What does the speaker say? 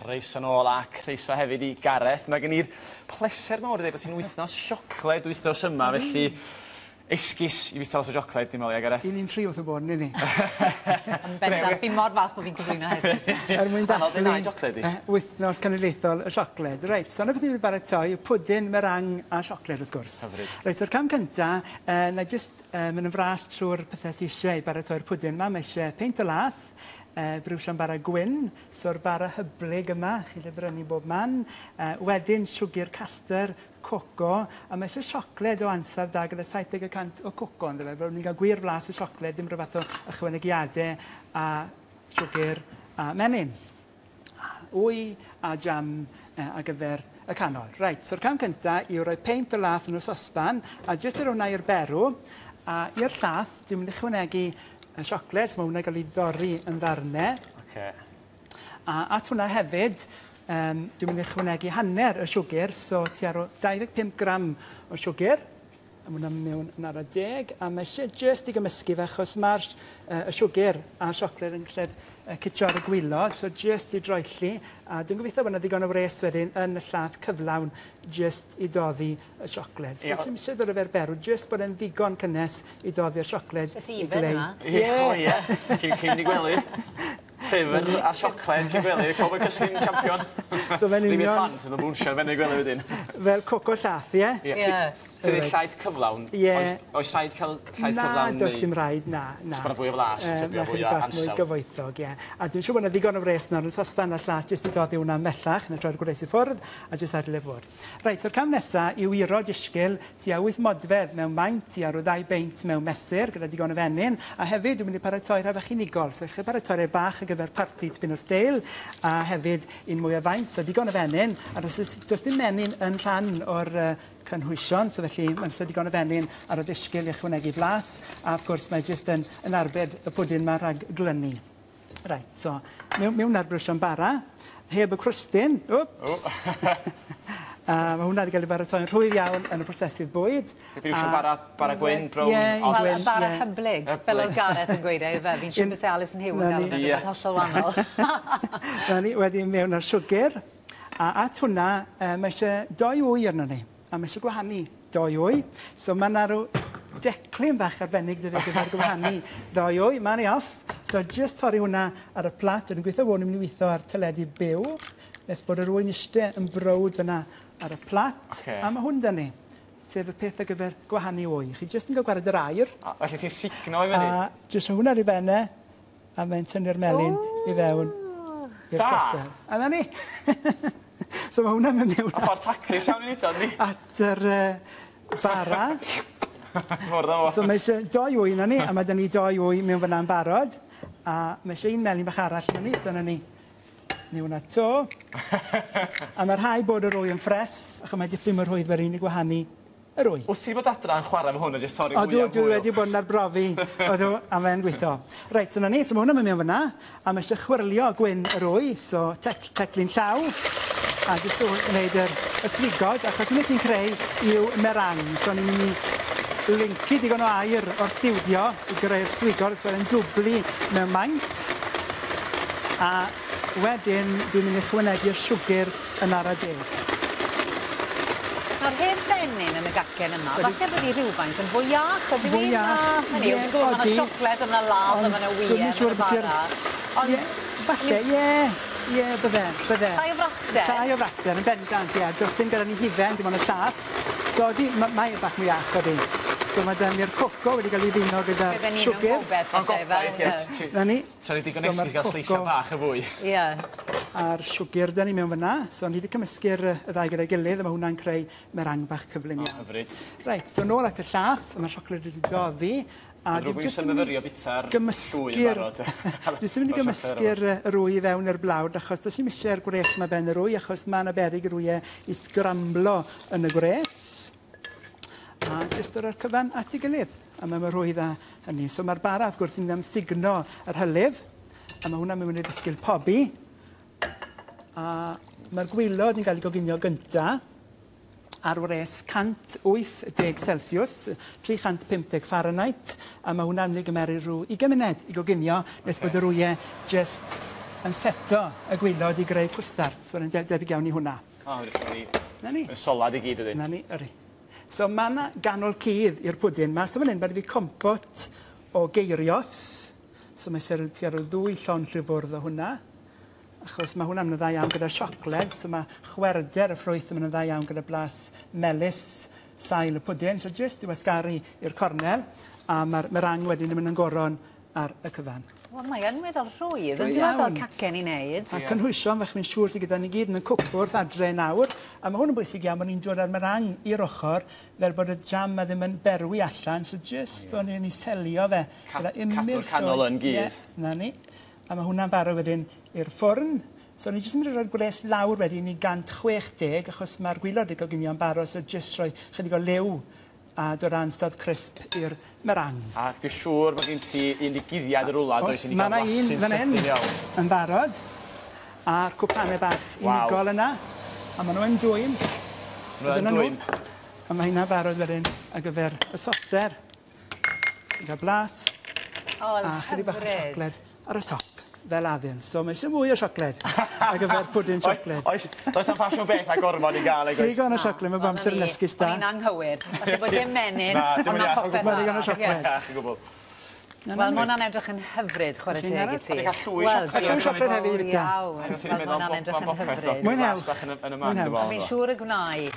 Croeso nôl a croeso hefyd i Gareth. Mae gen i'r pleser mawr i ddweud bod hi'n wythnos siocled wythnos yma, felly esgus i fwyta lot o siocled, dwi'n meddwl, ia Gareth? Y'n ni'n tri wrth y bodd, yndyn ni? Yn bendant, fi mor falch bod fi'n cyflwyno heddi. Er mwyn Anodd dathlu deu siocled i. Wythnos Cenedlaethol y Siocled. Reit, so 'na beth ni'n mynd i baratoi yw pwdin, meringue a siocled wrth gwrs. Hyfryd. Reit, so'r cam cynta, yy 'nai jyst yy mynd yn fras trw'r pethe sy isie i baratoi'r pwdin 'ma. Mae isie peint o lath, briwsion bara gwyn, so'r bara hyblyg yma, chi'n gallu brynu bob man. Wedyn siwgr castor, coco, a mae eisiau siocled o ansawdd da gyda 70% o coco ynddo fe, fel ni'n cael gwir flas y siocled, dim rhyw fath o ychwanegiadau a siwgr a menyn. A wy a jam ar gyfer y canol. Reit, so'r cam cynta yw rhoi peint o lath yn y sosban, a jyst i roi hwnna i'r berw, a i'r llath, dwi'n mynd i ychwanegu y siocled, so mae hwnna gael ei dorri yn ddarnau. A at hwnna hefyd, dwi'n mynd i ychwanegu hanner y siwgr, so tua rhyw 25 gram o siwgr. A ma' hwnna'n mewn yn ara deg, a mae eisiau jyst i gymysgu fe, achos mae'r y siwgr a'r siocled yn gallu citio ar y gwylod, so jyst i droelli, a dwi'n gobeithio bod yna ddigon o wres wedyn yn y llath cyflawn jyst i doddi y siocled. So sy'm isie dod â fe'r berw, jyst bod e'n ddigon cynnes i doddi'r siocled i greu. Ie, o ie. Cyn cyn i gwely. Llyfr a siocled cyn gwely, pawb yn cysgu'n champion. So fe'n union... Ddim i'r plant yn y bwnsio ar ben eu gwely wedyn. Fel coco llath, ie? Ie. Ti'n deud llaeth cyflawn? Ie. Oes oes rhaid ca'l llaeth cyflawn neu... Na, does dim rhaid, na, na. Jyst bo' 'na fwy o flas ti'n tybio fwy o ansawdd. Mwy gyfoethog, ie. A dwi'n siŵr bo' 'na ddigon o wres nawr yn y sosban a'r llath jyst i doddi hwnna ymhellach, na troi'r gwres i ffwrdd a jyst adael e fod. Reit, so'r cam nesa yw iro disgyl tua 8 modfedd mewn maint, tua rhyw ddau beint mewn mesur, gyda digon o fenyn, a hefyd dwi'n mynd i paratoi rhai bach unigol. So chi paratoi rhai bach ar gyfer parti tipyn o steil, a hefyd un mwy o faint, so digon o fenyn, a does, does dim menyn yn rhan o'r cynhwysion, so felly mae'n eisiau digon o fenyn ar y disgyl i ychwanegu blas, a wrth gwrs mae jyst yn, yn arbed y pwdin 'ma rhag glynu. Reit, so mewn, mewn â'r briwsion bara, heb y crwstyn, wps! A ma' hwnna wedi cael ei baratoi'n rhwydd iawn yn y prosesydd bwyd. Briwsion bara, bara gwyn, brown? Ie, un gwyn. Wel, bara hyblyg, fel oedd Gareth yn gweud e, ife? Fi'n siŵr byse Alison Hugh yn galw fe'n rhywbeth hollol wahanol. Na ni, wedyn mewn â'r siwgr. A at hwnna, mae eisiau dou wy arnon ni. A mae eisiau gwahanu dou wy. So mae yna rhyw declyn bach arbennig 'da fi ar gyfer gwahanu dou wy. Ma'n i off. So jyst torri hwnna ar y plat. Dwi'n gweithio bod ni'n mynd i weithio ar teledu byw nes bod yr wy'n iste yn browd fyna ar y plat. A mae hwn 'da ni, sef y peth ar gyfer gwahanu wy. Chi jyst yn cael gwared yr aer. A felly ti'n sugno i fyny? A jyst rhoi hwnna ar ei ben e, a mae'n tynnu'r melyn i fewn i'r soser. A 'na ni. So ma' hwnna'n mynd mewn... A ffordd taclus iawn i neud o yndi? At yr bara. Ffwrdd â fo. So mae isie dou wy arnon ni a ma' 'da ni dou wy mewn fynna'n barod. A ma' isie un melyn bach arall arnon ni so 'na ni. Ni hwnna 'to. A ma' rhai bod yr wy yn ffres achos mae dipyn mwy rhwydd wedyn i gwahanu yr wy. Wt ti 'di bod adra yn chware efo hwn a jyst torri wy am Odw, dwi wedi bod yn arbrofi. Odw, a mae'n gwitho. Reit, so 'na ni, so ma' hwnna'n mynd mewn fynna, a ma' isie chwyrlio gwyn yr wy, so tec- teclyn llaw, a jyst o wneud yr y swigod, achos hwnna ti'n creu yw meringue, so ni'n mynd i lyncu digon o aer o'r stiwdio i greu'r swigod, so e'n dwbli mewn maint, a wedyn dwi'n mynd i ychwanegu'r siwgr yn ara deg. Nawr heb fenyn yn y gacen yma, falle bod hi rhywfaint yn fwy iach, ydyw hi? Fwy iach, Hynny yw, fi'n gwybod ma' 'na siocled a ma' 'na ladd a ma' 'na wye a ma' 'na bara. Ond... Ie, falle, ie, ie, bydde, bydde. Llai o fraster. Llai o fraster, yn bendant, ie. Does dim gyda ni hufen, dim ond y llath. So odi, ma' mae e bach mwy iach, odi. So ma' 'da ni'r coco wedi cael ei ddino gyda'r Bydden ni mewn siwgr. gobeth falle fel ie. 'Na ni. Sa ni digon esgus i ga'l sleisia bach y fwy. Ie. A'r siwgr 'da ni mewn fyn 'na. So ni 'di cymysgu'r yy y ddau gyda'i gilydd a ma' hwnna'n creu meringue bach cyflym iawn. O hyfryd. Reit, so nôl at y llath, a ma'r siocled wedi doddi. A dwi jyst yn myfyrio bita'r llwy yn barod. Dwi jyst yn mynd i gymysgu'r yy yr wy i fewn i'r blawd achos does dim isie'r gwres 'ma ben yr wy achos ma' 'na beryg yr wye i sgramblo yn y gwres. A jyst dod â'r cyfan at ei gilydd. A mae mor rhwydd â hynny. So mae'r bara wrth gwrs yn mynd amsugno yr hylif. A mae hwnna'n mynd i ddisgyl pobi. A mae'r gwylod yn cael ei goginio gynta ar wres 180 Celsius, 350 Fahrenheit, a mae hwnna'n mynd i gymeru rhyw 20 munud i goginio nes bod yr wyau jyst yn seto y gwilod i greu cwstard. So mae'n debyg iawn i hwnna. O, wedi Na ni. Y solad i gyd ydyn. Na ni, yri. So ma' 'na ganol cudd i'r pwdin 'ma. So fan 'yn ma' 'da fi compot o geirios. So mae isie tua ryw ddwy llond llwy fwrdd o hwnna. Achos ma' hwnna'n mynd yn dda iawn gyda siocled, so ma' chwerwder y ffrwyth yn mynd yn dda iawn gyda blas melys sail y pwdin. So jyst i wasgaru i'r cornel, a ma'r meringue wedyn yn mynd yn goron ar y cyfan. Wel, mae yn weddol rhwydd, yn dyw e, fel cacen i wneud. A cynhwysion, fach, mi'n siŵr sydd gyda ni gyd yn y cwpwrdd adre nawr. A mae hwn yn bwysig iawn bod ni'n dod â'r meringue i'r ochr, fel bod y jam ma ddim yn berwi allan. So jyst bod ni'n ei selio fe. Gyda cadw'r canol yn gudd. Ie, na ni. A mae hwnna'n barod wedyn i'r ffwrn. So ni jyst yn mynd i roi'r gwres lawr wedyn i 160, achos mae'r gwilod wedi coginio'n barod, so jyst rhoi chydig o liw a dod â ansawdd crisp i'r meringue. Ac dwi'n siŵr bod gen ti un di guddiad yr wlad, oes, i ni Mae gael yna un blasu'n fan hyn sydyn iawn. yn barod, a'r cwpanau bach unigol yna, a maen nhw yn dwym. Maen nhw yn Dyna nhw. dwym. A mae hynna barod wedyn ar gyfer y soser. Chi'n cael blas O, a chydig bach o hyfryd. siocled ar y top, fel addurn. So mae eisiau mwy o siocled ar gyfer pwdin siocled. Oes, does am ffasiwn beth a gormod i gael, ag oes? Digon o siocled, mae bob amser yn esgus da. O'n i'n anghywir. Falle bod dim menyn, Na, dim ond yn ma' iach o popeth gwbl. Mae digon o arall, siocled. ie. Iach o gwbl. Wel, mae hwnna'n edrych yn hyfryd, chwarae Chi'n teg i arall? ti. A 'di cael llwy Wel, siocled. diolch Llwy siocled yn hefyd i fawr fita. iawn. Ti'n Wel, meddwl ma' hwnna'n am edrych yn bopeth, do. hyfryd. Mwynhewch. Blas bach yn y man, Mwynhewch. dwi'n Fi'n siŵr y gwnai.